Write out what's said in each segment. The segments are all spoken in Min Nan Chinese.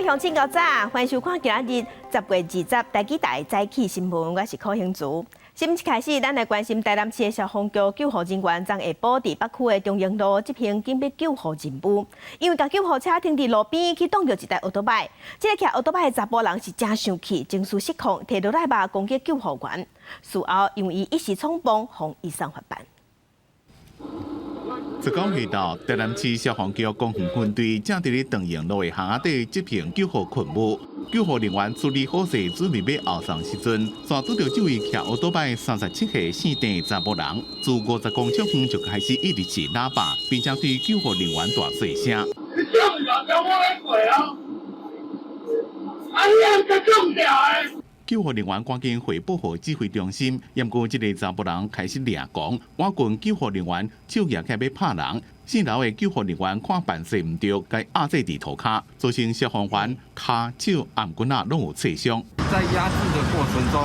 位鄉親，較早，歡迎收看今仔日10月20台語台早起新聞，我是柯興竹。新聞一開始，咱來關心台南市的消防局救護人員昨下晡佇北區的中營路執行緊急救護任務，因為共救護車停佇路邊去擋著一台歐多擺，這个騎歐多擺的查埔人是誠生氣，情緒失控，提鑿仔肉攻擊救護員，事後因為伊一時衝動，予移送法辦。19下晝，台南市消防局公園分隊正佇咧長榮路的巷仔底執行救護勤務，救護人員處理好勢，準備欲後送時陣，煞拄著這位騎歐多擺37歲姓鄭的查埔人，自50公尺遠就開始一直按喇叭，並且對救護人員大細聲。你撞掉，叫我來過啊！啊，你毋撞掉的！救護人員趕緊匯報予指揮中心，毋過這个查埔人開始掠狂，倚近救護人員手舉起來欲拍人，四樓的救護人員看辦勢毋對，共伊壓制佇塗跤，造成消防員跤手頷頸仔攏有挫傷。在壓制的過程中，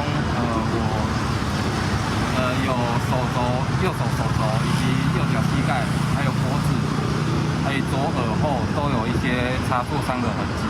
我有手肘、右手手肘以及右腳膝蓋，還有脖子，還有左耳後都有一些擦挫傷的痕跡。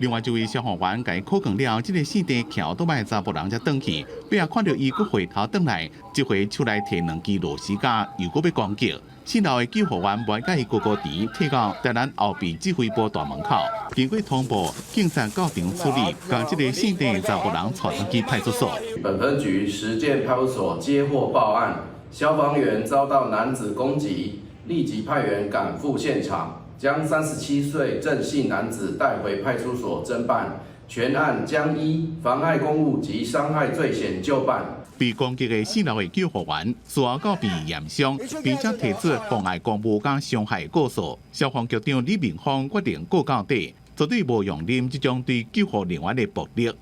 另外一位消防員共伊扣扛了，這个姓鄭騎歐多擺查埔人才轉去，尾仔看著伊閣回頭轉來，這回手內提兩支螺絲夾，又閣欲攻擊。四樓的救護員無愛共伊高高甜，提到台南後壁指揮部大門口，經過通報，警察到場處理，共這个姓鄭的查埔人帶轉去派出所。本分局石澗派出所接獲報案，消防員遭到男子攻擊，立即派員趕赴現場。將37歲鄭姓男子帶回派出所偵辦，全案將依妨礙公務及傷害罪嫌究辦。被攻擊的四樓的救護員，事後到病院驗傷，並且提出妨礙公務佮傷害告訴。消防局長李明峰決定告到底，絕對無容忍這種對救護人員的暴力。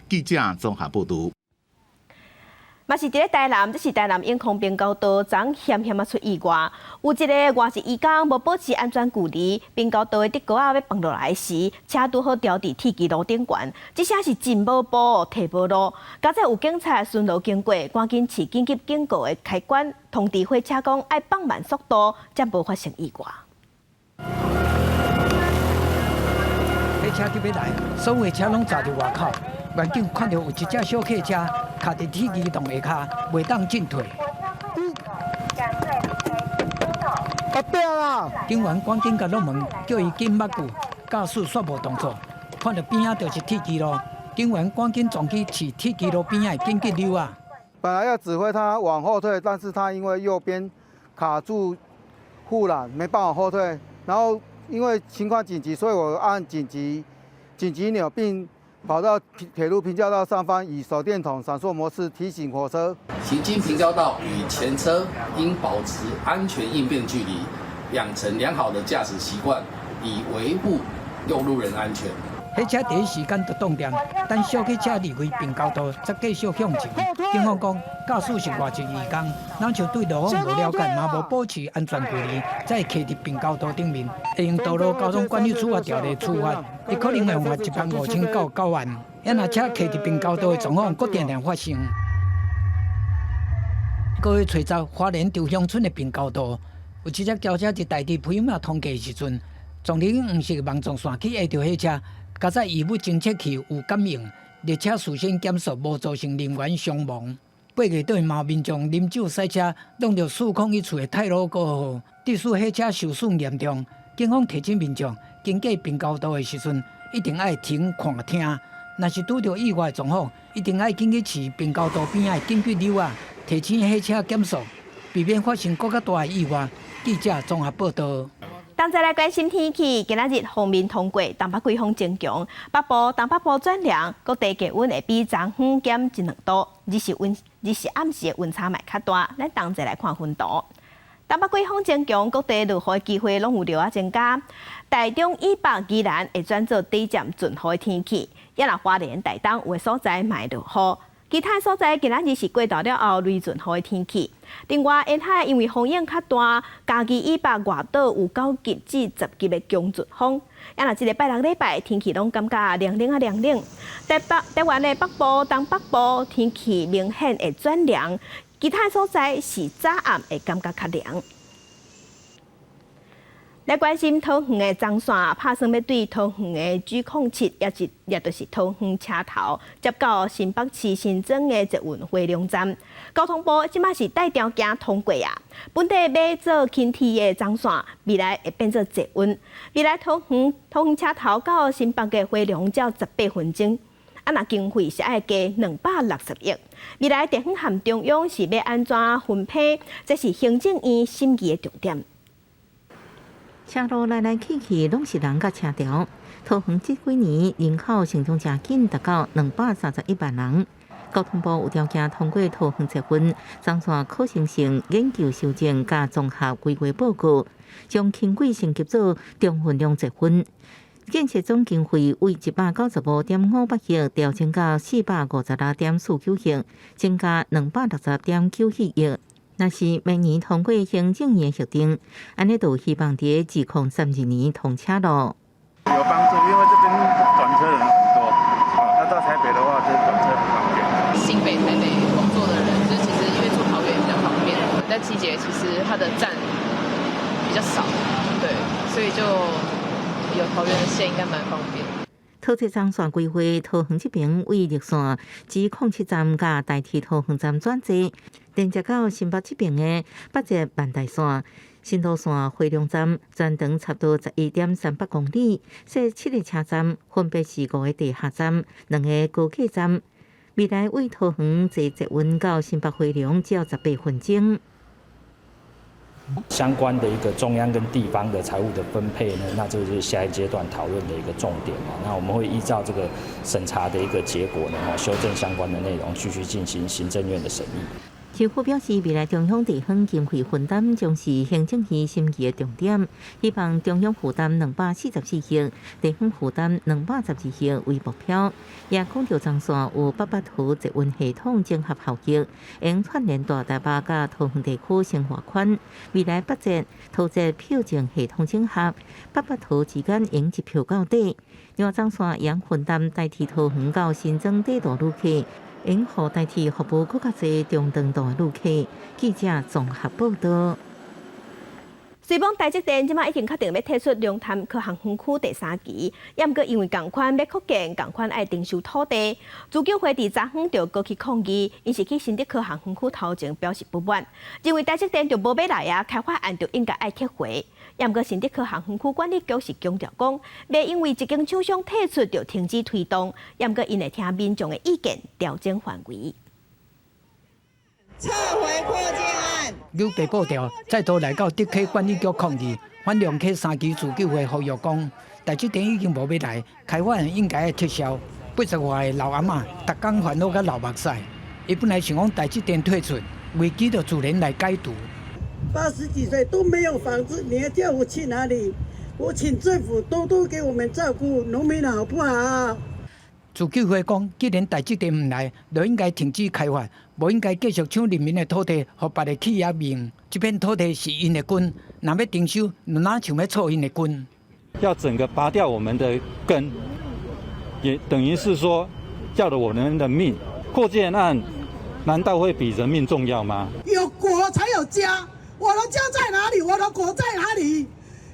記者綜合報導。嘛是佇咧台南，這是台南永康平交道，昨昏險險仔出意外，有一个外籍移工無保持安全距離，平交道的竹篙仔欲放落來時，車拄好牢佇鐵支路頂懸，這下是真無步，提無路。佳哉有警察巡邏經過，趕緊試緊急警告的開關，通知火車講愛放慢速度，才無發生意外。火車就欲來，所有車攏閘佇外口。遠景看著有一隻小客車卡佇鐵支洞下跤，袂當進退。阿伯啊！警員趕緊共落門，叫伊緊縛住，駕駛煞無動作。看著邊仔就是鐵支路，警員趕緊撞去試鐵支路邊仔的緊急溜仔。本來要指揮他往後退，但是他因為右邊卡住護欄，沒辦法後退。然後因為情況緊急，所以我按緊急鈕並跑到鐵路平交道上方，以手電筒閃爍模式提醒火車。行經平交道與前車應保持安全應變距離，養成良好的駕駛習慣，以維護用路人安全。火車第一時間就擋電，等小客車離開平交道，才繼續向前。警方講，駕駛是外籍移工，若像對路況無了解，嘛無保持安全距離，才會卡佇平交道頂面，會用道路交通管理處罰條例處罰，伊可能會罰1萬5千到9萬。若車卡佇平交道的狀況，閣定定發生。各月初十，花蓮稻香村的平交道，有一隻轎車佇大地培馬通過的時陣，撞入黃色網狀線去壓著火車。佳哉異物偵測器有感應，列車事先減速，無造成人員傷亡。8月底嘛有民眾啉酒駛車，挵著401處的太魯閣號，致使火車受損嚴重。警方提醒民眾，經過平交道的時陣，一定愛停看聽。若是拄著意外狀況，一定愛緊去試平交道邊仔的緊急溜仔，提醒火車減速，避免發生閣較大的意外。記者綜合報道。同齊來關心天氣，今仔日鋒面通過，東北季風增強，北部、東北部轉涼，各地氣溫會比昨昏減一兩度。日時溫，日時暗時的溫差嘛較大。咱同齊來看雲圖。東北季風增強，各地落雨機會攏有著仔增加。台中以北、宜蘭會轉做短暫陣雨的天氣，抑若花蓮、台東有的所在嘛會落雨。其他所在今仔日是過晝了後雷陣雨的天氣。另外，沿海因為風湧較大，嘉義以北外島有9級至10級的強陣風。啊，若這个拜六禮拜天氣攏感覺涼冷仔涼冷。台北、台灣的北部、東北部天氣明顯會轉涼，其他所在是早暗會感覺較涼。來關心桃園的棕線，拍算欲對桃園的 G07，也是也就是桃園車頭，接到新北市新莊的捷運飛龍站。交通部這馬是帶條件通過啊。本底欲做輕鐵的棕線，未來會變做捷運。未來桃園桃園車頭到新北的飛龍只要18分鐘。啊，若經費是愛加260億。未來地方和中央是欲按怎分配，這是行政院審議的重點。車路來來去去，攏是人佮車條。桃園這幾年人口成長誠緊，達到231萬人。交通部有條件通過桃園捷運棕線可行性研究修正佮綜合規劃報告，將輕軌升級做中分量捷運。建設總經費為195.58億調整到456.49億，增加260.97億。若是明年通過行政院核定，按呢就希望佇2032年通車囉。有幫助，因為這邊轉車人很多，啊，那到台北的話，就轉車很方便。新北、台北工作的人，就是其實因為住桃園比較方便，但七節其實它的站比較少，對，所以就有桃園的線應該蠻方便。桃捷棕線規劃，桃園這邊為綠線 G07站佮台鐵桃園站轉接，連接到新北這邊的北捷萬大線、新蘆線飛龍站，全長差不多11.38公里，設七个車站，分別是五个地下站、兩个高架站。未來為桃園坐捷運到新北飛龍只要18分鐘。相關的一個中央跟地方的財務的分配呢，那這個就是下一階段討論的一個重點嘛。那我們會依照這個審查的一個結果呢，修正相關的內容，繼續進行行政院的審議。政府表示，未來中央地方經費分擔將是行政院審議的重點，希望中央負擔244億，地方負擔212億為目標。也講著棕線有北北桃捷運系統整合效益，會串聯大台北佮桃園地區生活圈。未來北捷桃捷票證系統整合，北北桃之間用一票到底。另外，棕線會分擔台鐵桃園到新莊短途旅客，會予台鐵服務閣較濟中長途的旅客。記者綜合報道。雖罔台積電這馬已經確定欲退出龍潭科學園區第三期，也毋過因為仝款欲擴建，仝款愛徵收土地。自救會佇昨昏就閣去抗議，𪜶是去新竹科學園區頭前表示不滿，認為台積電就無欲來啊，開發案就應該愛撤回。也毋過新竹科學園區管理局是強調講，袂因為一間廠商退出就停止推動，也毋過𪜶會聽民眾的意見，調整範圍。撤回擴建案。扭白布條，再度來到竹溪管理局抗議，反龍溪三期自救會呼籲講，台積電已經無欲來，開發案應該愛撤銷。80歲的老阿嬤，逐工煩惱甲流目屎。伊本來想講台積電退出，危機就自然來解除。 80幾歲都沒有房子，你要叫我去哪裡？我請政府多多給我們照顧農民好不好？自救會講，既然台積電毋來，就應該停止開發，無應該繼續搶人民的土地，予別个企業用。這片土地是𪜶的根，若欲徵收，就若像欲挫𪜶的根。要整個拔掉我們的根，也等於是說要了我們的命。擴建案難道會比人命重要嗎？有國才有家，我的家在哪裡？我的國在哪裡？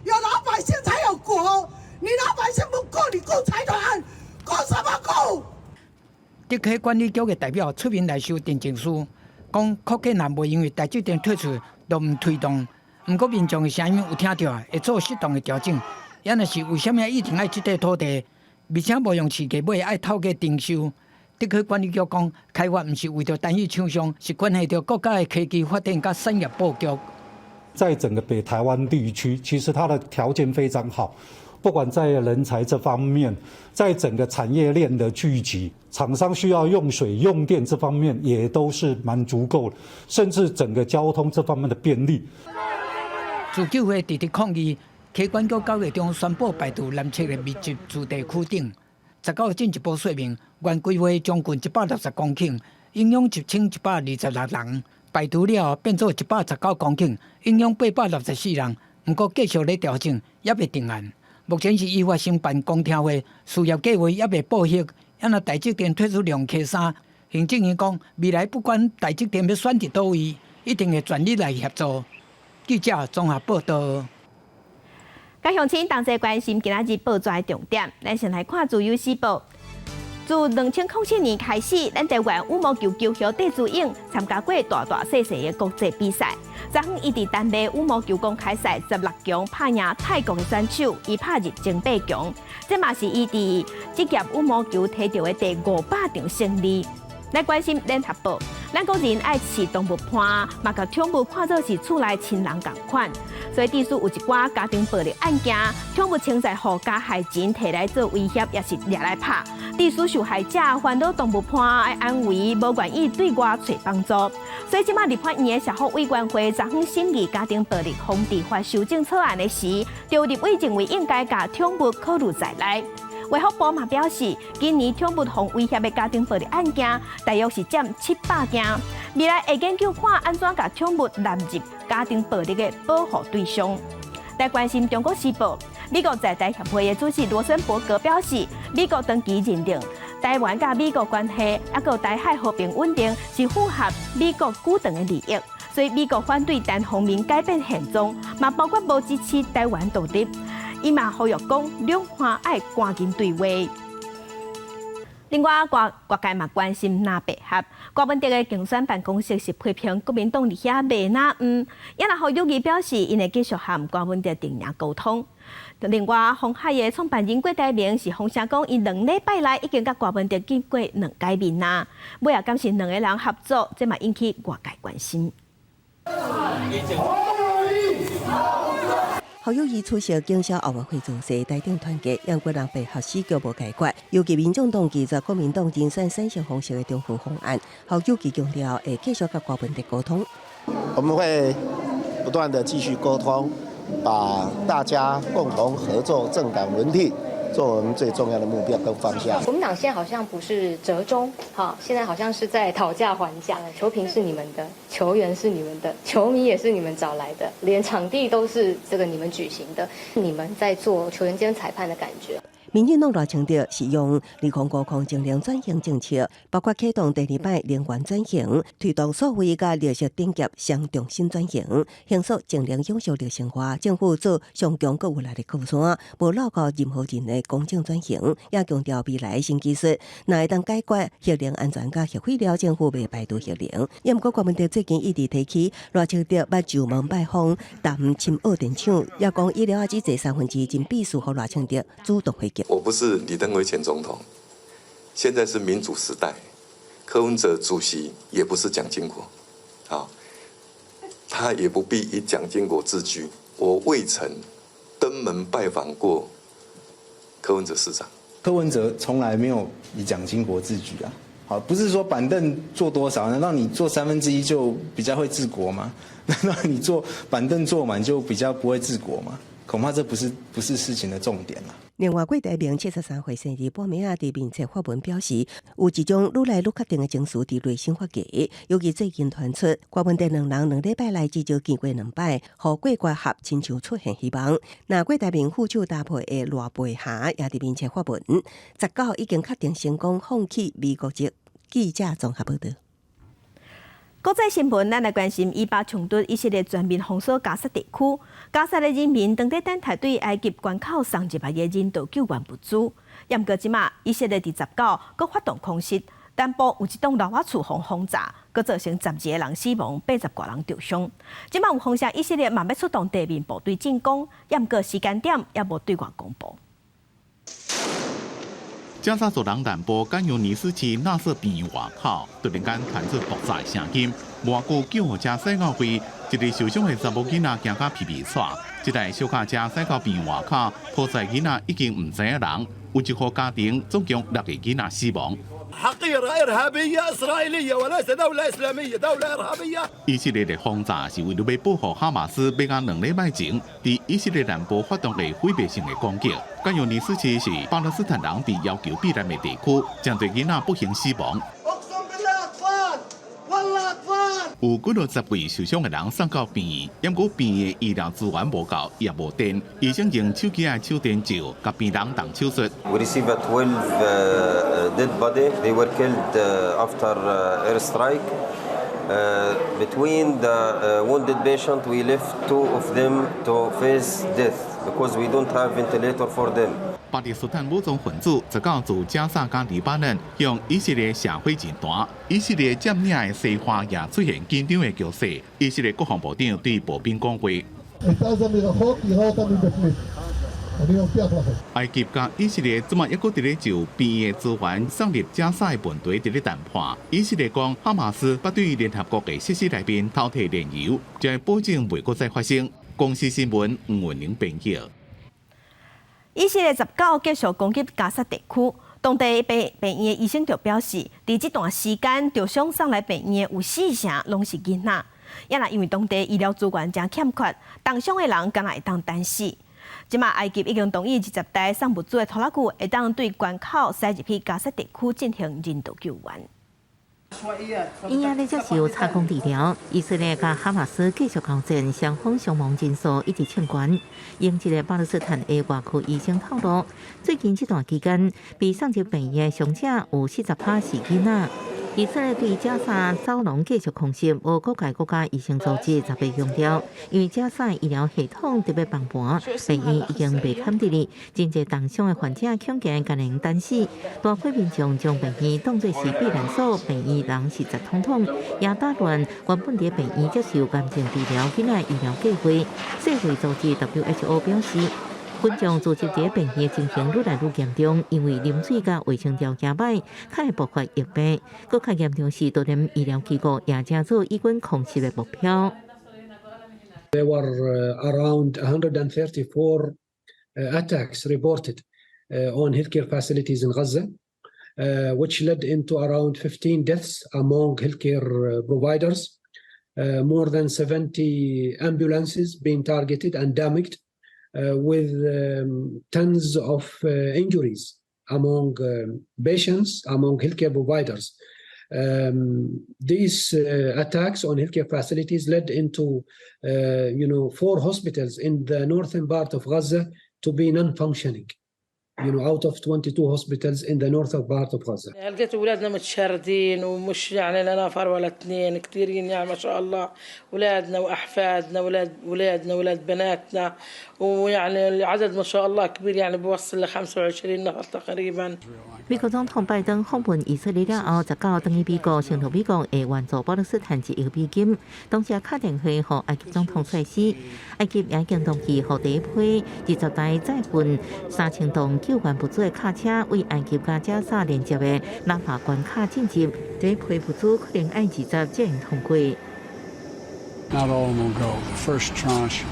有老百姓才有國，你老百姓不顧，你顧財團，顧什麼顧？竹溪管理局的代表出面來收陳情書，講擴建案袂因為台積電退出就毋推動。毋過民眾的聲音有聽著啊，會做適當的調整。也若是為啥物一定愛這塊土地，而且無用市價買，愛透過徵收。竹溪管理局講，開發毋是為著單一廠商，是關係著國家的科技發展佮產業布局。在整個北台灣地區，其實它的條件非常好，不管在人才這方面，在整個產業鏈的聚集，廠商需要用水用電這方面，也都是蠻足夠的，甚至整個交通這方面的便利。自救會直直抗議，溪管局9月中宣布排除南側的密集住宅區頂。19號進一步說明，原規劃將近160公頃，影響1126人。排除了後變做119公頃，影響864人。毋過繼續咧調整，猶未定案。目前是依法申辦公聽會，事業計劃猶未報核。啊若台積電退出龍溪三，行政院講未來不管台積電欲選佇佗位，一定會全力來協助。記者綜合報道。佮鄉親同齊關心今仔日報紙重點，咱先來看《自由時報》。自2007年開始，咱台灣羽毛球球後戴資穎參加過大大細細的國際比賽。昨昏伊佇丹麥羽毛球公開賽16強拍贏泰國的選手，伊拍入前8強，這嘛是伊佇職業羽毛球提著的第500場勝利。來關心聯合報，咱國人愛飼動物伴，嘛共寵物看做是厝內親人仝款，所以致使有一寡家庭暴力案件，寵物稱在予加害人提來做威脅，抑是掠來拍，致使受害者煩惱動物伴的安危，無願意對外揣幫助。所以這馬立法院的社福委員會昨昏審議家庭暴力防治法修正草案的時，就立委認為應該共寵物考慮在內。衛福部嘛表示，今年寵物予威脅的家庭暴力案件，大約是佔700件。未來會研究看按怎共寵物納入家庭暴力的保護對象。來關心中國時報，美國在台協會的主席羅森伯格表示，美國長期認定台灣佮美國關係，抑閣台海和平穩定是符合美國久長的利益，所以美國反對單方面改變現狀，嘛包括無支持台灣獨立。伊嘛呼籲講，兩岸愛趕緊對話。另外，外界嘛關心藍白合，柯文哲的競選辦公室是批評國民黨佇遐賣哪毋，也若侯友宜表示，𪜶會繼續和柯文哲陣營溝通。另外，鴻海的創辦人郭台銘是放聲講，伊2禮拜內已經佮柯文哲見過兩擺面啊，尾仔敢是兩个人合作，這嘛引起外界關心。侯友宜出席警消奧運會造勢，台頂團結，毋過藍白合死局無解決。尤其民眾黨拒絕國民黨人選產生方式的中和方案，侯友宜強調會繼續佮柯文哲溝通。我們會不斷的繼續溝通，把大家共同合作、政黨輪替做我們最重要的目標跟方向。國民黨現在好像不是折中，哈，現在好像是在討價還價。球評是你們的，球員是你們的，球迷也是你們找來的，連場地都是這個你們舉行的，你們在做球員兼裁判的感覺。民進黨賴清德是用2050淨零轉型政策，包括啟動第二擺能源轉型，推動數位佮綠色頂級雙重新轉型，形塑淨零永續綠生活。政府做上強閣有力的靠山，無落後任何人的公正轉型，也強調未來新技術，若會當解決核能安全佮核廢料，政府袂排除核能。也毋過柯文哲最近一直提起賴清德捌上門拜訪淡深澳電廠，也講伊了只坐三分之一真必須予賴清德主動回擊。我不是李登輝前總統，現在是民主時代，柯文哲主席也不是蔣經國，啊，他也不必以蔣經國自居。我未曾登門拜訪過柯文哲市長。柯文哲從來沒有以蔣經國自居啊，好，不是說板凳坐多少，難道你坐1/3就比較會治國嗎？難道你坐板凳坐滿就比較不會治國嗎？恐怕這不是事情的重點啦。另外，郭台銘73歲生日半暝仔佇面冊發文表示，有一種愈來愈確定的情緒佇內心發芽。尤其最近傳出柯文哲兩人2禮拜內至少見過兩擺，予郭決合親像出現希望。那郭台銘副手搭配的賴佩霞也佇面冊發文，19已經確定成功放棄美國籍。記者綜合報導。國際新聞，咱來關心以巴衝突，以色列全面封鎖加薩地區，加薩的人民當佇等待對埃及關口送入來的人道救援物資。毋過這馬，以色列佇19閣發動空襲，南部有一棟樓仔厝予轟炸，閣造成12個人死亡，80外人著傷。這馬有風聲，以色列嘛欲出動地面部隊進攻，毋過時間點猶無對外公布。加沙走廊南部甘尤尼斯市納瑟病院外口，突然間傳出爆炸聲音。無偌久救護車駛到位，一个受傷的查某囡仔驚甲皮皮掣。這台小卡車駛到病院外口，抱載囡仔已經毋知影人。有一戶家庭總共六个囡仔死亡。 حقيرة إرهابية إسرائيلية وليس دولة إسلامية دولة إرهابية。以色列的轟炸是為了欲報復哈馬斯，欲佇2禮拜前佇以色列南部發動的毀滅性的攻擊。甘尤尼斯市是巴勒斯坦人被要求避難的地區，針對囡仔不幸死亡。有幾落十位受傷的人送到病院，毋過病院的醫療資源無夠，也無電，醫生用手機的手電照，共病人動手術。 We received 12 dead body. They were killed after airstrike. Between the wounded patient, we left two of them to face death. because we don't have ventilator for them. 巴勒斯坦武裝分子十九自加薩佮黎巴嫩向以色列射火箭彈，以色列佔領的西岸也出現緊張的局勢。以色列國防部長對步兵講話。埃及佮以色列這馬猶閣佇咧就病院的資源送入加薩的問題佇咧談判。以色列講，哈馬斯捌對聯合國的設施內面偷提燃油，將會保證袂閣再發生。公視新聞吳文玲編譯。以色列十九繼續攻擊加薩地區，當地病院的醫生就表示，佇這段時間著傷送來病院的有四成攏是囡仔，也若因為當地醫療資源誠欠缺，重傷的人敢若會當等死。這馬埃及已經同意20台送物資的拖拉機會當對關口駛入去加薩地區進行人道救援。醫院咧接受插管治療，以色列佮哈馬斯繼續交戰，雙方傷亡人數一直衝懸。英籍的巴勒斯坦的外科醫生透露，最近這段期間被送入病院的傷者有40趴是囡仔。以色列對加薩走廊繼續空襲，無國界國家醫生組織特別強調，因為加薩醫療系統特別崩盤，病院已經袂堪得哩，真濟重傷的患者恐驚共人等死。大批民眾將病院當作是避難所，病院人實在通通，也打亂原本佇病院接受癌症治療囡仔醫療計劃。世衛組織 WHO 表示，群眾聚集佇病院的情形愈來愈嚴重，因為啉水佮衛生條件歹，較會爆發疫病。閣較嚴重是，就連醫療機構也成做以軍空襲的目標。 There were around 134 attacks reported on healthcare facilities in Gaza, which led into around 15 deaths among healthcare providers, more than 70 ambulances being targeted and damaged, with tens of injuries among patients, among healthcare providers. These attacks on healthcare facilities led into four hospitals in the northern part of Gaza to be non-functioning out of 22 hospitals in the northern part of Gaza. لقيت اولادنا متشردين ومش يعني لا نفر ولا اثنين، كثيرين يعني ما شاء الله، اولادنا واحفادنا، اولاد اولادنا، اولاد بناتنا، ويعني العدد ما شاء الله كبير، يعني بوصل ل 25 نفر تقريبا. 美國總統拜登訪問以色列了後，十九轉去美國，承諾美國會援助巴勒斯坦1億美金。同時敲電話予埃及總統塞西，埃及也已經同意予第一批20台載運3000噸救援物資的卡車，為埃及佮加薩連接的拉法關卡進入。這一批物資可能愛20才會通過。 Not all of them will go. The first tranche,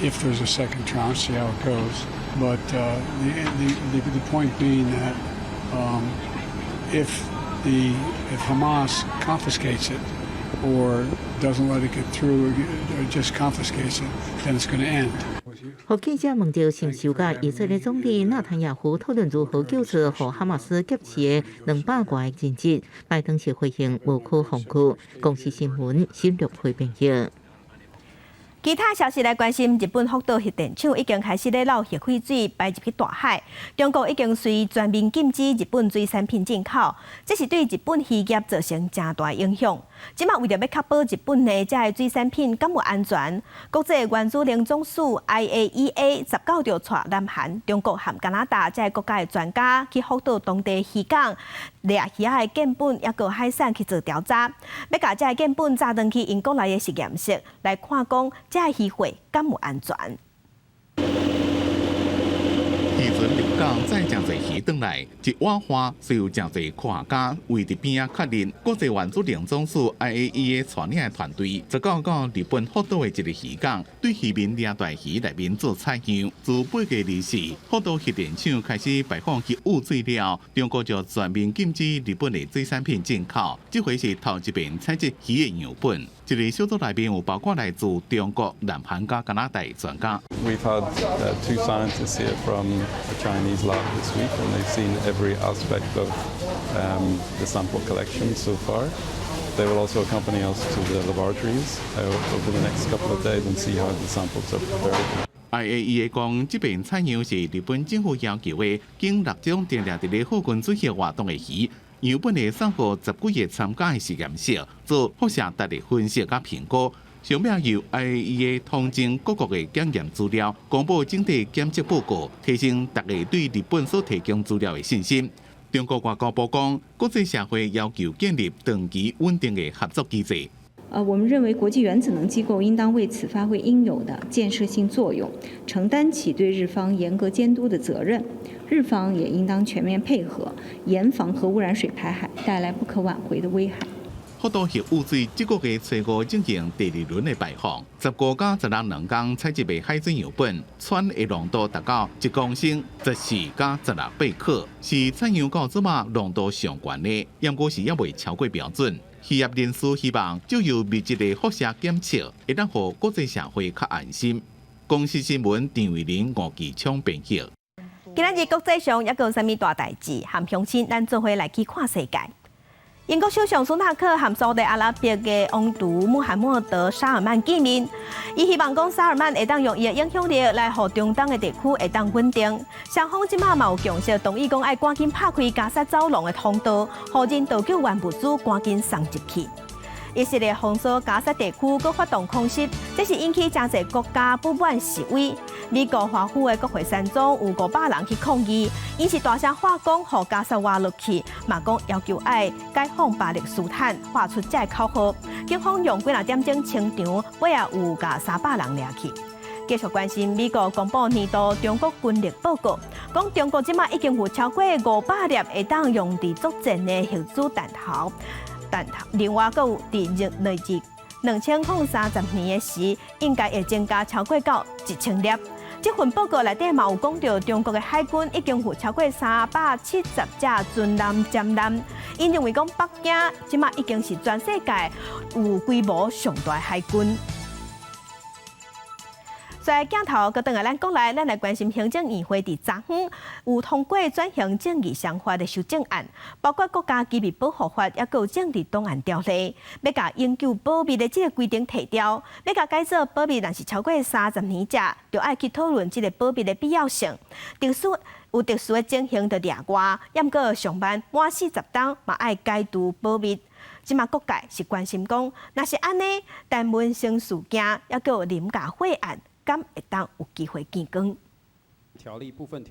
if there's a second tranche, see how it goes. But the point being that if Hamas confiscates it or doesn't let it get through, or just confiscates it, then it's going to end. 予記者問著是毋是有佮以色列總理納坦雅胡討論如何救出予哈馬斯劫持的200外個人質，拜登是回應無可奉告。公視新聞新陸配編譯。其他消息來關心，日本福島核電廠已經開始咧漏核廢水排入去大海。中國已經隨全面禁止日本水產品進口，這是對日本漁業造成誠大影響。這馬為著欲確保日本的這个水產品敢有安全，國際原子能總署 IAEA 19就帶南韓、中國和加拿大這个國家的專家去福島當地漁港掠魚仔的樣本，抑閣海產去做調查，欲共這个樣本載轉去𪜶國內的實驗室來看講這个漁貨敢有安全。漁船入港載誠濟魚轉來，一挖岸就有誠濟科學家圍佇邊仔確認。國際原子能總署 IAEA 帶領的團隊，19到日本福島的一個漁港，對漁民掠大魚內面做採樣。自8月24，福島核電廠開始排放核污水了，中國就全面禁止日本的水產品進口。這回是頭一遍採集魚的樣本。這個小組內面有包括來自中國、南韓佮加拿大的專家。 We've had two scientists here from a Chinese lab this week, and they've seen every aspect of the sample collection so far. They will also accompany us to the laboratories over the next couple of days and see how the samples are prepared. IAEA 講，這遍採樣是日本政府要求的，經六種定定佇咧賀軍主席活動的魚，樣本會送予十幾个參加的實驗室做輻射值的分析佮評估。上尾由 IAEA 統整各國的檢驗資料，公布整體檢測報告，提升大家對日本所提供資料的信心。中國外交部講，國際社會要求建立長期穩定的合作機制。我們認為國際原子能機構應當為此發揮應有的建設性作用，承擔起對日方嚴格監督的責任。日方也應當全面配合，嚴防核污染水排海帶來不可挽回的危害。福島核污水這個月初五進行第二輪的排放，15加16兩工採集的海水樣本，氚的濃度達到1公升14加16貝克，是採樣到這馬濃度上懸的，毋過是猶未超過標準。漁業人士希望藉由密集的輻射檢測，會當予國際社會較安心。公視新聞陳慧玲、吳繼昌編譯。今仔日國際上猶閣有啥物大代誌？和鄉親咱做伙來去看世界。英國首相蘇納克和沙烏地阿拉伯的王儲穆罕默德沙爾曼見面，伊希望講沙爾曼會當用伊的影響力來予中東的地區會當穩定。雙方這馬嘛有共識，同意講愛趕緊拍開加薩走廊的通道，予人道救援物資趕緊送入去。以色列封鎖加薩地區，閣發動空襲，這是引起誠濟國家不滿示威。美國華府的國會山莊有500人去抗議，𪜶是大聲喊講，予加薩活落去，嘛講要求愛解放巴勒斯坦，喊出這个口號。警方用幾若點鐘清場，尾仔有共300人掠去。繼續關心美國公布年度中國軍力報告，講中國這馬已經有超過500粒會當用佇作戰的核子彈頭。彈頭，另外，閣有佇累計2030年的時，應該會增加超過到1000粒。這份報告內底嘛有講著，中國的海軍已經有超過370隻巡艦潛艦。𪜶認為講北京這馬已經是全世界有規模上大的海軍。所以鏡頭閣轉來咱國內，咱來關心行政院會佇昨昏有通過轉型正義相關的修正案，包括國家機密保護法，猶閣有政治檔案條例，欲共永久保密的這个規定提掉，欲共改做保密，若是超過30年者，就愛去討論這个保密的必要性。特殊有特殊的情形就例外，毋過上慢滿40冬嘛愛解除保密。這馬各界是關心講，若是按呢，陳文生事件，猶閣有林佳慧案，敢會當有機會見光？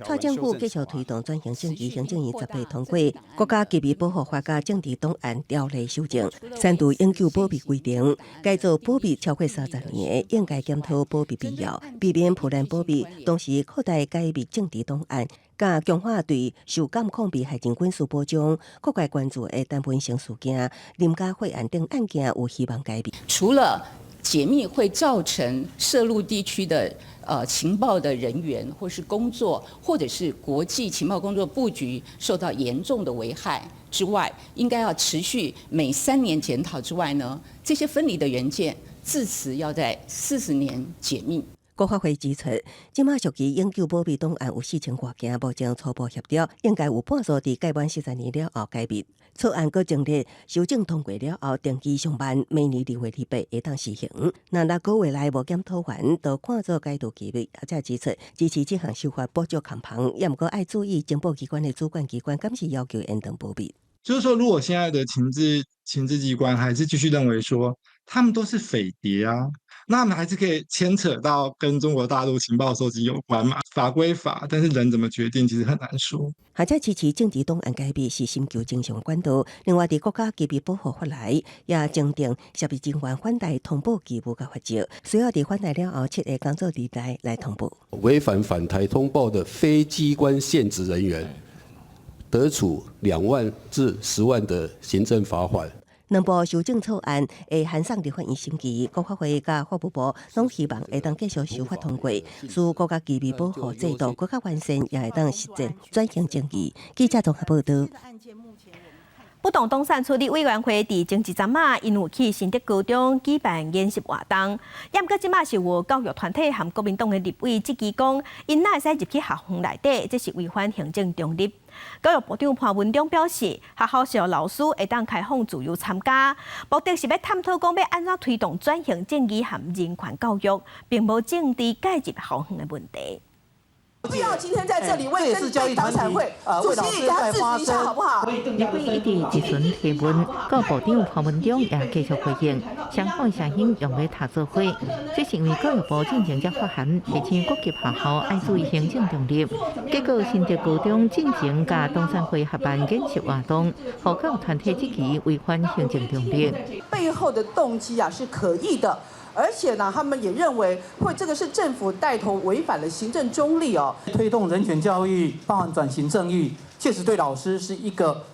蔡政府繼續推動轉型正義，行政院18通過國家機密保護法佮政治檔案條例修正，刪除永久保密規定，改做保密超過三十年，應該檢討保密必要，避免破爛保密，同時擴大解密政治檔案，佮強化對受監控被害人軍事保障，各界關注的陳文生事件、林佳慧案等案件有希望解密。除了解密會造成涉陸地區的情報的人員或是工作，或者是國際情報工作布局受到嚴重的危害之外，應該要持續每3年檢討之外呢，這些分離的元件至遲要在40年解密。國發會指出，這馬屬於永久保密檔案有4000外件，目前初步協調，應該有半數佇屆滿四十年了後解密。草案閣整理修正通過了後，定期上辦明年2月28會當施行。若6個月內無檢討完，就看做解除機密。而且指出，支持這項修法補足空縫，也毋過愛注意情報機關的主管機關，敢是要求延長保密。就是說，如果現在的情治機關還是繼續認為說，他們都是匪諜啊，那他們還是可以牽扯到跟中國大陸情報收集有關嘛？法歸法，但是人怎麼決定，其實很難說。學者支持政治檔案解密是尋求正常管道。另外，佇國家機密保護法內也增訂涉密人員返台通報義務佮罰則，需要佇返台了後7個工作日內來通報。違反返台通報的非機關現職人員，得處2萬至10萬的行政罰款。兩部修正草案會函送立法院審議，國發會佮法務部攏希望會當繼續修法通過，使國家機密保護制度閣較完善，也會當實踐轉型正義。記者綜合報導。不動黨產處理委員會佇前一陣仔，𪜶有去新竹高中舉辦研習活動。毋過這馬是有教育團體和國民黨的立委質疑講，𪜶哪會使入去學校內底，這是違反行政中立。教育部長潘文忠表示，學校是予老師會當開放自由參加，目的是欲探討講欲按怎推動轉型正義和人權教育，並無政治介入校園的問題。不要今天在這裡為針對黨產會，主席，你給他制止一下好不好？立委一直質詢提問，教育部長潘文忠也繼續回應，雙方聲音用欲踢做伙。這是因為教育部進前才發函提醒各級學校愛注意行政中立，結果新竹高中進前佮黨產會合辦研習活動，予教育團體質疑違反行政中立。背後的動機啊是可疑的。而且呢，他們也認為會這個是政府帶頭違反了行政中立哦。推動人權教育，包含轉型正義，確實對老師是一個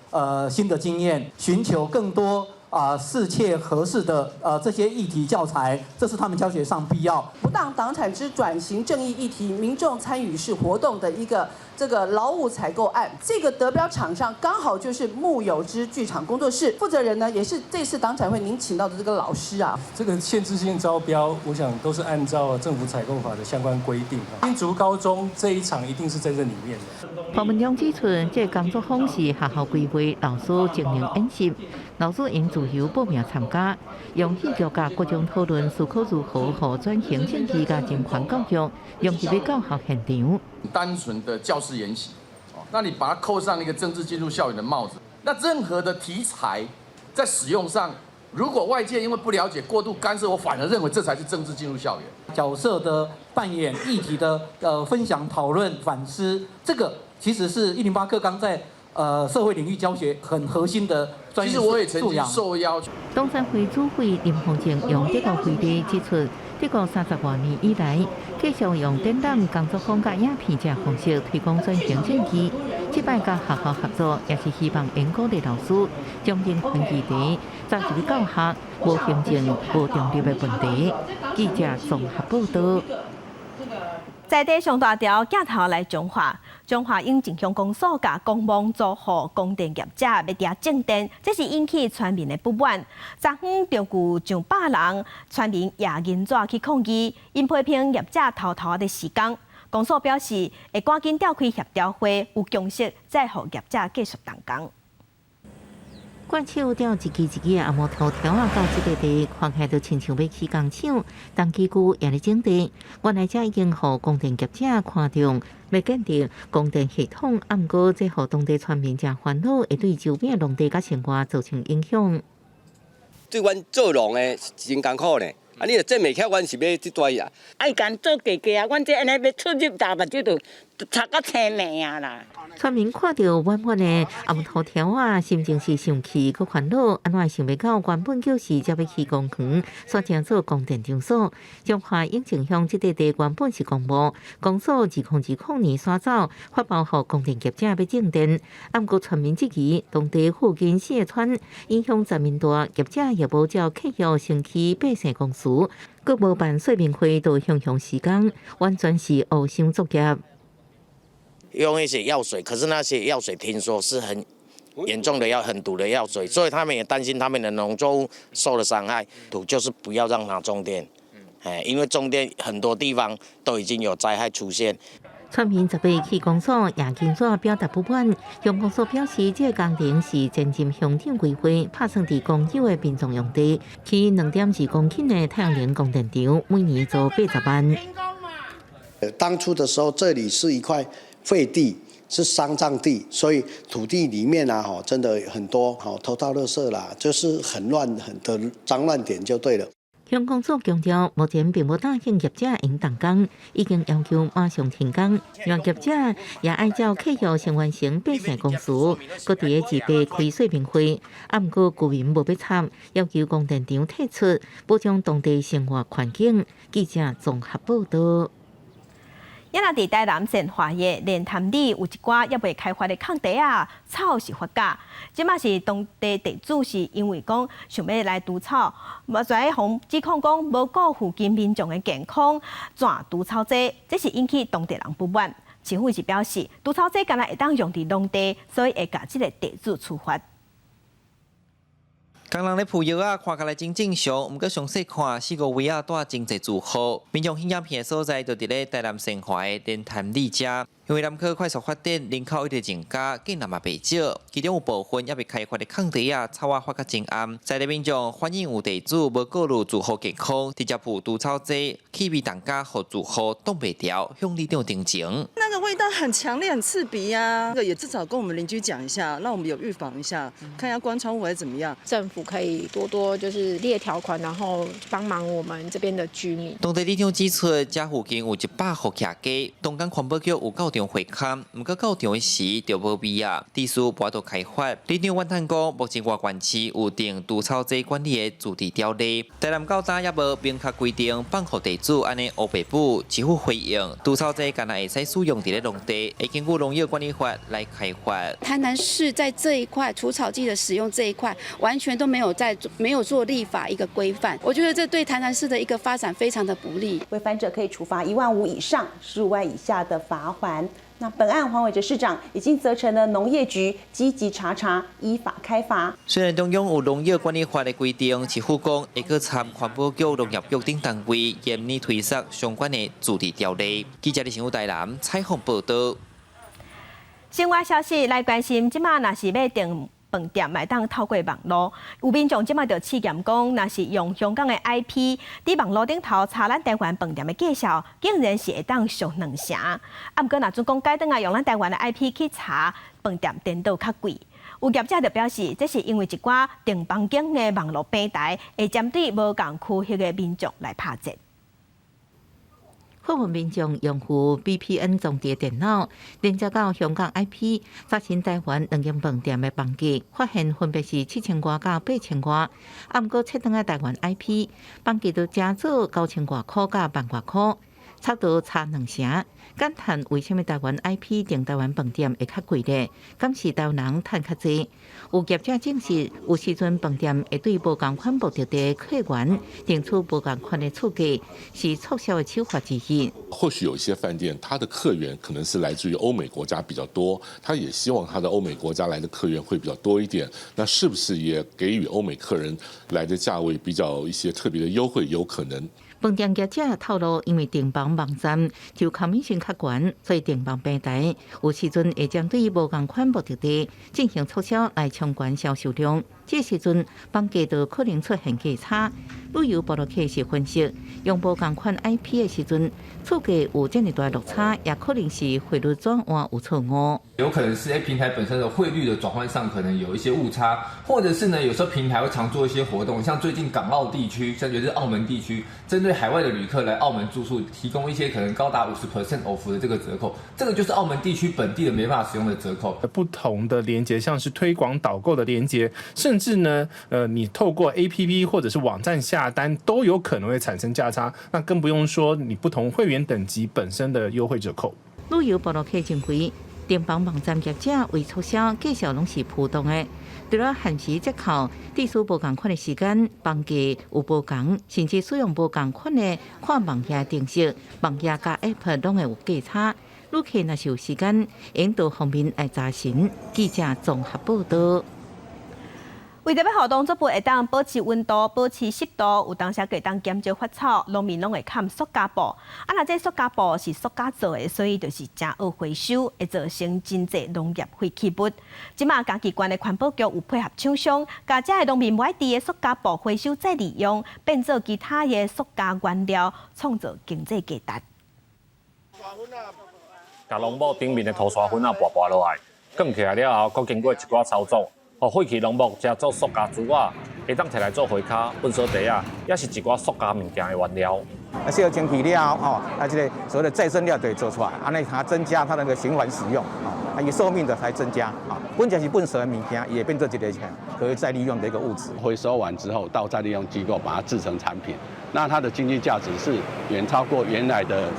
新的經驗，尋求更多啊適切合適的這些議題教材，這是他們教學上必要。不當黨產之轉型正義議題，民眾參與式活動的一個這個勞務採購案，這個得標廠商剛好就是木有之劇場工作室負責人呢，也是這次黨產會您請到的這個老師啊。這個限制性招標，我想都是按照政府採購法的相關規定。新竹高中這一場一定是在這裡面的。潘文忠指出，這個工作坊是學校規劃老師技能演習，老師應自由報名參加，用戲劇佮各種討論思考如何予轉型正義佮人權教育融入教學現場。單純的教師研習，那你把它扣上一個政治進入校園的帽子，那任何的題材在使用上，如果外界因為不了解過度干涉，我反而認為這才是政治進入校園。角色的扮演、議題的分享、討論、反思，這個其實是108課綱在社會領域教學很核心的專業其實我也曾經受邀。黨產會主委林鳳靜用德國為例指出，德國30外年以來，繼續用展覽、工作坊佮影片這方式推廣轉型正義。這擺佮學校合作，也是希望會鼓勵老師將人權議題納入教學，無行政、無中立的問題。記者綜合報道。在地上大條鏡頭來彰化，彰化永靖鄉公所共公墓租予光電業者欲佇遐種電，這是引起村民的不滿。昨昏就有上百人村民攑銀紙去抗議，𪜶批評業者偷偷佇施工。公所表示會趕緊召開協調會，有共識再予業者繼續動工。慣手吊一支一支的紅毛塗條仔到這個地，看起來就親像欲起工廠，重機具也咧整地。原來這已經予光電業者看中，欲建立光電系統，毋過這予當地村民誠煩惱，會對周邊農地佮生活造成影響。對阮做農的是真艱苦呢。啊，你若種袂起，阮是欲這蹛啊。愛共做加加啊，阮這按呢欲出入大目睭就插甲青暝啊啦。村民看著滿滿的紅塗條仔，心情是生氣閣煩惱，按怎會想袂到原本就是才欲起公園，煞成做光電場所。彰化永靖鄉這塊地原本是公墓，公所2020年徙走，發包予光電業者欲種電，毋過村民質疑，當地附近四个村影響層面大，業者也無照契約先去百姓公司，閣無辦說明會，就雄雄施工，完全是烏箱作業。用一些藥水，可是那些藥水聽說是很嚴重的藥，很毒的藥水，所以他們也擔心他們的農作物受了傷害。土就是不要讓它種電，因為種電很多地方都已經有災害出現。村民十八去公所攑金紙表達不滿，鄉公所表示，這個工程是前任鄉長規劃，拍算佇公有的殯葬用地，起2.2公頃的太陽能光電場，每年租80萬。當初的時候，這裡是一塊廢地，是喪葬地，所以土地裡面啊，吼，真的很多，吼，偷倒垃圾啦，就是很亂，很的髒亂點就對了。鄉公所強調，目前並無答應業者會動工，已經要求馬上停工。讓業者也愛照契約先完成百姓公司，閣佇咧自備開說明會。啊，毋過居民無欲插，要求光電場退出，保障當地生活環境。記者綜合報道。也若佇台南善化的蓮潭里有一寡猶未開發的空地仔，草是發芽。這馬是當地地主是因為講想欲來除草，無在予指控講無顧附近民眾的健康，湠除草劑，這是引起當地人不滿。市府是表示，除草劑干焦會當用佇農地，所以會共這个地主處罰。工人咧鋪藥仔，看起來真正常，毋過詳細看，四五圍仔蹛真濟住戶。民眾翕影片的所在，就佇咧台南善化的蓮潭里遮。因為南科快速發展，人口一直增加，建案嘛袂少。其中有部分猶未開發的空地仔，草仔發甲真巖。在地民眾反映有地主無顧慮住戶健康，直接鋪除草劑，氣味重甲予住戶擋袂牢，向里長陳情。那個味道很強烈、很刺鼻呀。這個也至少跟我們鄰居講一下，讓我們有預防一下，看要關窗戶還是怎麼樣。政府可以多多就是列條款，然後幫忙我們這邊的居民。當地里長指出，這附近有100戶徛家，東港環保局有到場會勘，毋過到場時就無味啊，地勢無法度開發。里長怨嘆講，目前外縣市有定除草劑管理的自治條例，台南到今也無明確規定放予地主按呢烏白補，市府回應除草劑干焦會使使用佇咧農地，會根據農藥管理法來開罰。台南市在這一塊除草劑的使用這一塊，完全都沒有在沒有做立法一個規範，我覺得這對台南市的一個發展非常的不利。違反者可以處罰1萬5以上15萬以下的罰鍰。那本案黃偉哲市長已經責成了農業局積極查查，依法開罰。雖然中央有農藥管理法的規定，市府講會閣參環保局、農業局等單位嚴擬推實相關的自治條例。記者李新武台南採訪報導。新聞消息來關心，這馬若是欲訂飯店，會當透過網路，有民眾這馬就試驗講，若是用香港的 IP 佇網路頂頭查咱台灣飯店的介紹，竟然是會當俗兩成。啊，毋過若準講改轉來用咱台灣的 IP 去查飯店，顛倒較貴。有業者就表示，這是因為一寡訂房間的網路平台會針對無仝區域的民眾來拍折。訪問民眾用戶 VPN 裝佇電腦，連接到香港 IP，查詢台灣兩間飯店的房價，發現分別是7000外佮8000外。啊，毋過切轉來台灣 IP，房價就成做9000外箍佮1萬外箍，差不多差兩成。感嘆為啥物台灣 IP 訂台灣飯店會較貴咧？敢是台灣人趁較濟？有業者證實，有時陣飯店會對無仝款目的地客源定出無仝款的厝價，是促銷的手法之一。或許有一些飯店，他的客源可能是來自於歐美國家比較多，他也希望他的歐美國家來的客源會比較多一點。那是不是也給予歐美客人來的價位比較一些特別的優惠？有可能。飯店業者透露，因為訂房網站就 commission 較懸，所以訂房平台有時陣會針對無仝款目的地進行促銷來衝懸銷售量。這時陣房價就可能出現價差。旅遊部落客是分析，用無仝款 IP 的時陣，厝價有這麼大落差，也可能是匯率轉換有錯誤。有可能是平台本身的匯率的轉換上可能有一些誤差，或者是呢，有時候平台會常做一些活動，像最近港澳地區，甚至是澳門地區，針對海外的旅客來澳門住宿，提供一些可能高達50% off 的這個折扣，這個就是澳門地區本地的沒辦法使用的折扣。不同的連結，像是推廣導購的連結，甚至呢，你透過 APP 或者是網站下單，都有可能會產生價差。那更不用說你不同會員等級本身的優惠折扣。旅遊部落客認為，訂房網站業者為促銷，介紹攏是浮動的。除了限時折扣，地數無仝款的時間，房價有無仝，甚至使用無仝款的跨網頁程式，網頁佮 App 攏會有價差。旅客若是有時間，應多方面來查詢。記者綜合報導。為著欲予農作物會當保持溫度、保持濕度，有當時會當減少發臭，農民攏會崁塑膠布。啊，若這塑膠布是塑膠做的，所以就是誠惡回收，會造成真濟農業廢棄物。這馬嘉義縣的環保局有配合廠商，共這个農民無愛挃的塑膠布回收再利用，變做其他的塑膠原料，創造經濟價值。共農膜頂面的塗沙粉仔撥撥落來，捲起來了後，閣經過一寡操作，予廢棄農膜成做塑膠珠仔，會當提來做花跤、糞掃袋仔，也是一寡塑膠物件的原料。啊，釋蒸汽了後，啊，這個所謂的再生料就會做出來，按呢它增加它那個循環使用，啊，伊壽命的才增加，啊，本來是糞掃的物件，也變做一個可以再利用的一個物質。回收完之後，到再利用機構把它製成產品，那它的經濟價值是遠超過原來的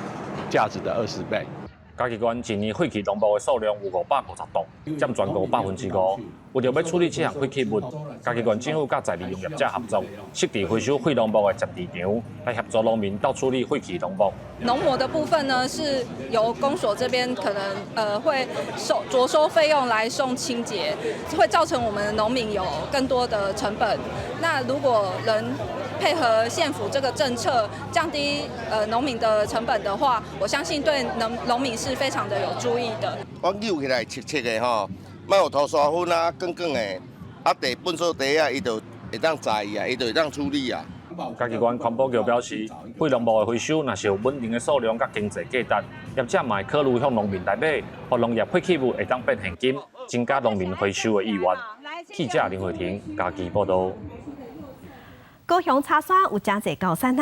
價值的20倍。嘉義縣一年廢棄農膜的數量有550噸，佔全國5%。為著欲處理這項廢棄物，嘉義縣政府佮再利用業者合作，設置回收廢農膜的集置場，來協助農民鬥處理廢棄農膜。農膜的部分呢，是由公所這邊可能會收酌收費用來送清潔，會造成我們農民有更多的成本。那如果能配合縣府這個政策，降低農民的成本的話，我相信對農民是非常的有助益的。我扭起來切切的吼，莫予塗沙粉啊，捲捲的，啊，糞掃袋仔，伊就會當載啊，伊就會當處理啊。嘉義縣環保局表示，廢農膜的回收若是有穩定的數量佮經濟價值，業者嘛會考慮向農民來買，予農業廢棄物會當變現金，增加農民回收的意願。記者林慧婷嘉義報導。高雄柴山有誠濟高山仔，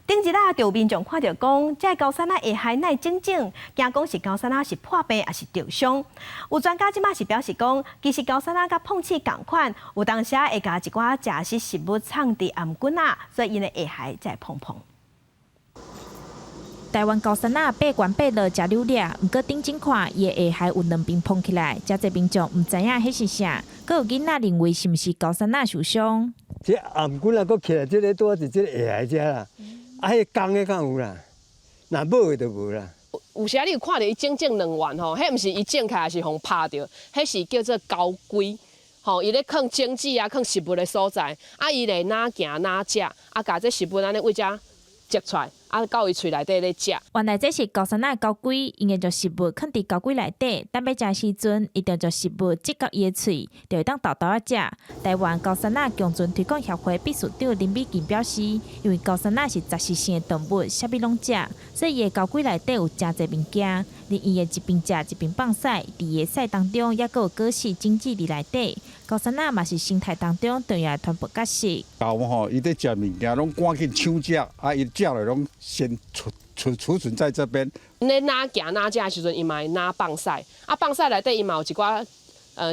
頂日仔就有民眾看著講，這个高山仔下骸哪會腫腫，驚講是高山仔是破病抑是著傷。有專家這馬是表示講，其實高山仔佮膨刺仝款，有當時會共一寡食食食物藏佇頷頸仔，所以𪜶的下骸才會膨膨。台灣高山仔爬懸爬落誠溜掠，毋過定睛看，伊的下骸有兩邊膨起來，誠濟民眾毋知影彼是啥，閣有囡仔認為是毋是高山仔受傷。這頷頸仔閣起來，這个拄仔佇這个下骸遮啦，啊，彼个公的敢有啦，若母的就無啦。有時你有看著伊腫腫兩圓吼，彼毋是伊腫起來是予拍著，彼是叫做交龜，吼，伊咧囥種子啊，囥食物的所在，啊，伊會哪行哪食，啊，共這食物按呢對遮摘出來，啊，到伊喙內底咧食。原來這是高山仔的交龜，𪜶會將食物囥佇交龜內底，等欲食時陣，伊就將食物擠到伊的喙，就會當沓沓仔食。台灣高山仔共存推廣協會秘書長林美琴表示，因為高山仔是雜食性的動物，啥物攏食，所以伊的交龜內底有誠濟物件，而伊會一邊食一邊放屎，佇伊的屎當中猶閣有果實種子佇內底。高山仔嘛是生態當中重要的傳播角色。猴吼，伊咧食物件，攏趕緊搶食，啊，伊食落攏先儲儲儲存在這邊。咧哪行哪食的時陣，伊嘛會哪放屎，啊，放屎內底伊嘛有一寡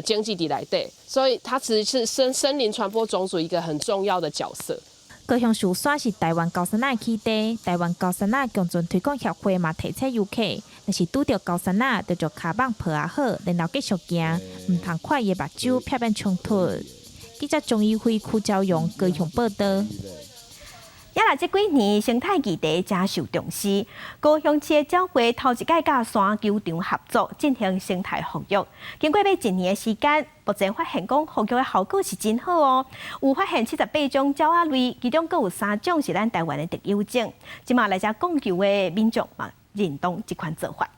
種子佇內底，所以它其實是森林傳播種子一個很重要的角色。高雄壽山是台灣高山仔的起地，台灣高山仔共存推廣協會嘛提醒遊客，若是拄著高山仔，就將跤蠓抱仔好，然後繼續行，毋通看伊的目睭，避免衝突。記者鍾怡輝、邱昭勇高雄報導。也來這幾年生態議題誠受重視，高雄市的鳥會頭一擺佮山球場合作進行生態復育，經過欲一年的時間，目前發現講復育的效果是真好哦。有發現78種鳥仔類，其中閣有三種是咱台灣的特有種。這馬來遮講球的民眾嘛認同這款做法。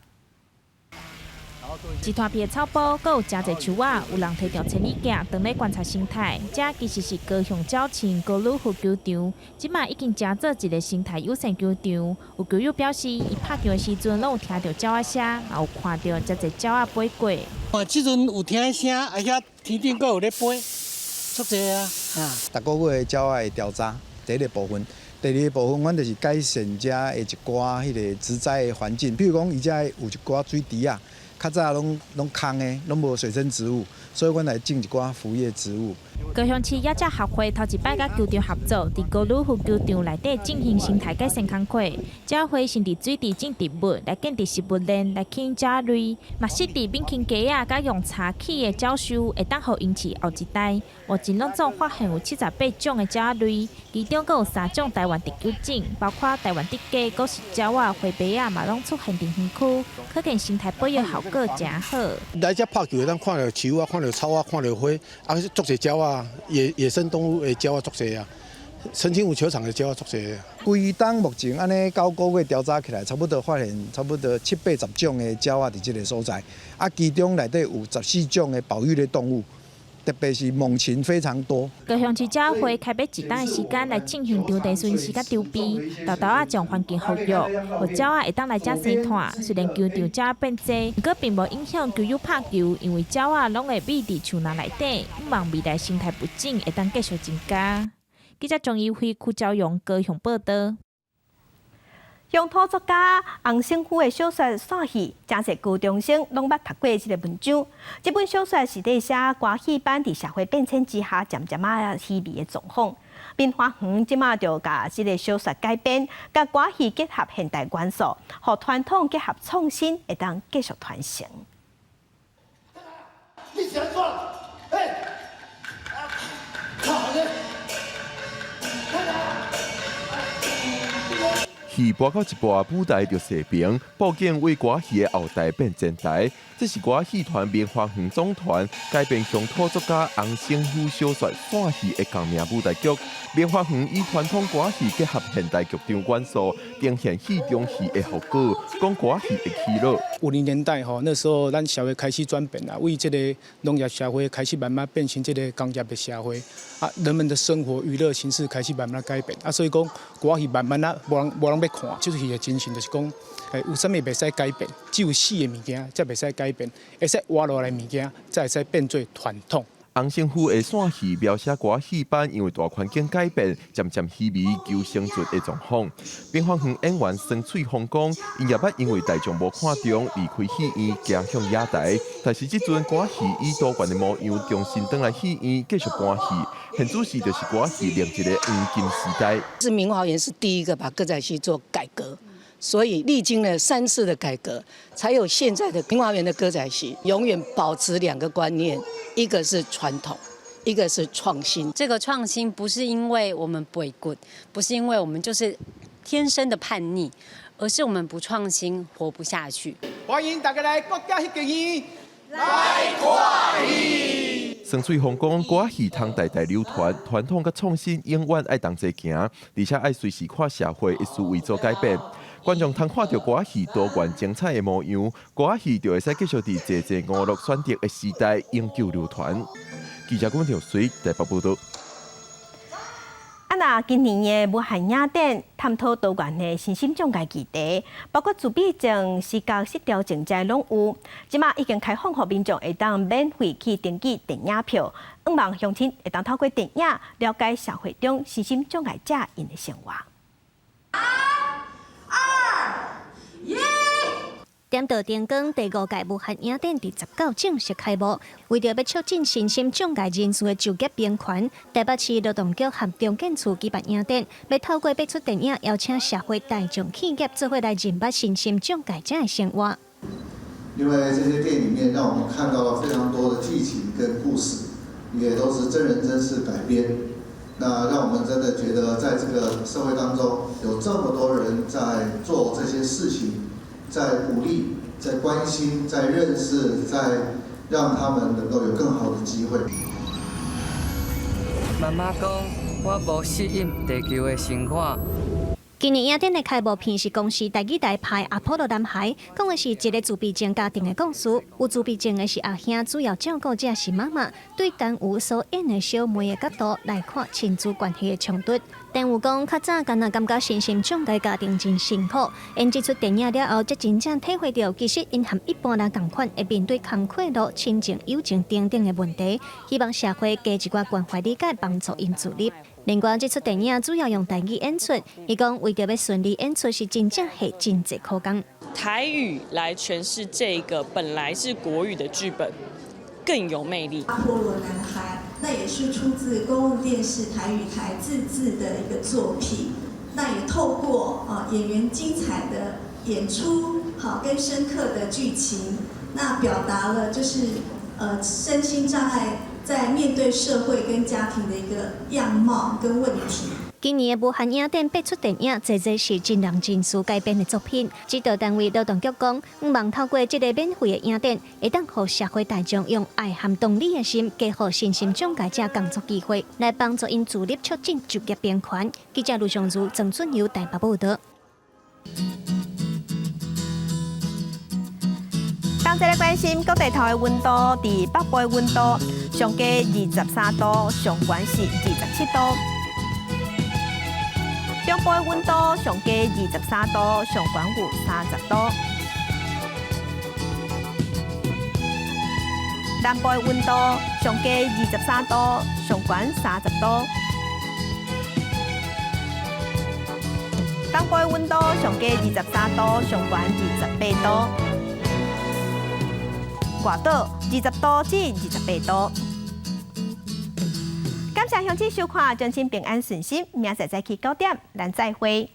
一大片的草埔，閣有誠濟樹仔，有人提著千里鏡，當咧觀察生態。這其實是高雄鳥飼高爾夫球場，這馬已經成做一个生態友善球場。有球友表示，伊拍球的時陣攏有聽著鳥仔聲，嘛有看著誠濟鳥仔飛過。哦，這陣有聽聲，啊遐天頂閣有咧飛，足濟啊！啊，逐个月的鳥仔會調查，第一个部分，第二个部分，阮就是改善遮的一寡彼个植栽的環境，比如講，伊遮有一寡水池仔。較早攏攏空的，攏無水生植物，所以阮來種一寡浮葉植物。高雄市野鳥學會頭一擺佮球場合作，佇高爾夫球場內底進行生態改善工課。鳥會先佇水池種植物，來建立食物鏈，來吸引鳥類。嘛設置免清雞仔佮用柴起的鳥獸，會當予𪜶飼後一代。目前攏總發現有78種的鳥類，其中閣有三種台灣特有種，包括台灣竹雞、果實鳥仔、灰白仔嘛攏出現佇園區，可見生態保育效果誠好。來遮拍球會當看著樹啊，看著草啊，看著花，啊，足濟鳥仔，野生動物的鳥仔足濟啊。澄清湖球場的鳥仔足濟。規冬目前按呢9個月調查起來，差不多發現差不多七八十種的鳥仔佇這个所在，啊，其中內底有14種的保育類動物。特別是猛禽非常多。高雄市鳥會開欲一冬的時間來進行場地巡視佮籌備，沓沓仔將環境復育，予鳥仔會當來遮生湠。雖然球場鳥仔變濟，毋過並無影響球友拍球，因為鳥仔攏會覕佇樹林內底，望未來生態物種會當繼續增加。記者鍾怡輝、邱昭勇高雄報導。鄉土作家洪勝夫的小說《散戲》，誠濟高中生攏捌讀過這个文章。這本小說是咧寫歌戲班佇社會變遷之下，漸漸仔稀微的狀況。民華園這馬就共這个小說改編，共歌戲結合現代元素，予傳統結合創新，會當繼續傳承。你是按怎？欸！靠！你！戲播到一半，舞台就踅平，布景為歌仔戲的後台變前台。這是歌仔戲團明華園總團改編鄉土作家洪勝夫小說散戲的共名舞台劇。明華園以傳統歌仔戲結合現代劇場元素，呈現戲中戲的效果，講歌仔戲的喜樂。50年代吼，那時候咱社會開始轉變啦，為這個農業社會開始慢慢變成這個工業的社會，啊，人們的生活娛樂形式開始慢慢改變，啊，所以講歌仔戲慢慢啊，無人欲看，這齣戲的精神就是講，有啥物袂使改變，只有死的物件才袂使改變，會使活落來的物件才會使變做傳統。洪勝夫的散戲描寫歌仔戲班因為大環境改變，漸漸稀微求生存的狀況。明華園演員孫翠鳳講，𪜶也捌因為大眾無看重，離開戲院，行向野台。但是這陣歌仔戲以多元的模樣重新轉來戲院繼續搬戲，現主時就是歌仔戲另一個黃金時代。是明華園是第一個把歌仔戲做改革。所以歷經了3次的改革，才有現在的明華園的歌仔戲，永遠保持兩個觀念，一個是傳統，一個是創新。這個創新不是因為我們背骨，不是因為我們就是天生的叛逆，而是我們不創新活不下去。歡迎大家來國家戲劇院來看戲。孫翠鳳講，歌仔戲通代代流傳，傳統佮創新永遠愛同齊行，而且愛隨時看社會的思維做改變。觀眾通看著歌仔戲多元精彩的模樣，歌仔戲就會使繼續佇濟濟娛樂選擇的時代永久流傳。記者郭條水台北報道。啊，那今年的無限影展探討多元的身心障礙議題，包括自閉症、思覺失調症這攏有。這馬已經開放予民眾會當免費去登記電影票，向望鄉親會當透過電影了解社會中身心障礙者𪜶的生活。三、二、一。點到燈光，第五屆無限影展佇19正式開幕。為著欲促進身心障礙人士的就業平權，台北市勞動局和中建處舉辦影展，欲透過八齣電影邀請社會大眾企業做伙來認捌身心障礙者的生活。因為這些電影裡面，讓我們看到了非常多的劇情跟故事，也都是真人真事改編。那讓我們真的覺得，在這個社會當中，有這麼多人在做這些事情。在鼓勵、在關心、在認識、在讓他們能夠有更好的機會。媽媽講，我無適應地球的生活。今年影展的開幕片是公視台語台拍《阿波羅男孩》，講的是一個自閉症家庭的故事。有自閉症的是阿兄，主要照顧者是媽媽。對陳吳所演的小妹的角度來看親子關係的衝突。陳吳講，較早敢若感覺身心障礙家庭真辛苦，演這齣電影了後，才真正體會著，其實𪜶和一般人仝款，會面對工課路、親情、友情等等的問題。希望社會加一寡關懷理解，幫助𪜶自立。另外，這齣電影主要用台語演出，伊講為著欲順利演出，是真正下真濟苦工。台語來詮釋這個本來是國語的劇本，更有魅力。阿波羅男孩，那也是出自公共電視台語台自製的一個作品。那也透過啊演員精彩的演出，好跟深刻的劇情，那表達了就是身心障礙在面對社會跟家庭的一個樣貌跟問題。今年的無限影展八齣電影，濟濟是真人真事改編的作品。指導單位勞動局講，向望透過這個免費的影展，會當予社會大眾用愛和同理的心，給予身心障礙者工作機會，來幫助𪜶自立，促進就業平權。記者盧尚如、曾俊友台北報道。同齊來關心各地頭的溫度，佇北部的溫度上低23度，上懸是27度。中部的溫度上低23度，上懸有30度。南部的溫度上低23度，上懸30度。東部的溫度上低23度，上懸28度。外島20度至28度。感謝鄉親收看，祝親平安順心，明仔載早起9點，咱再會。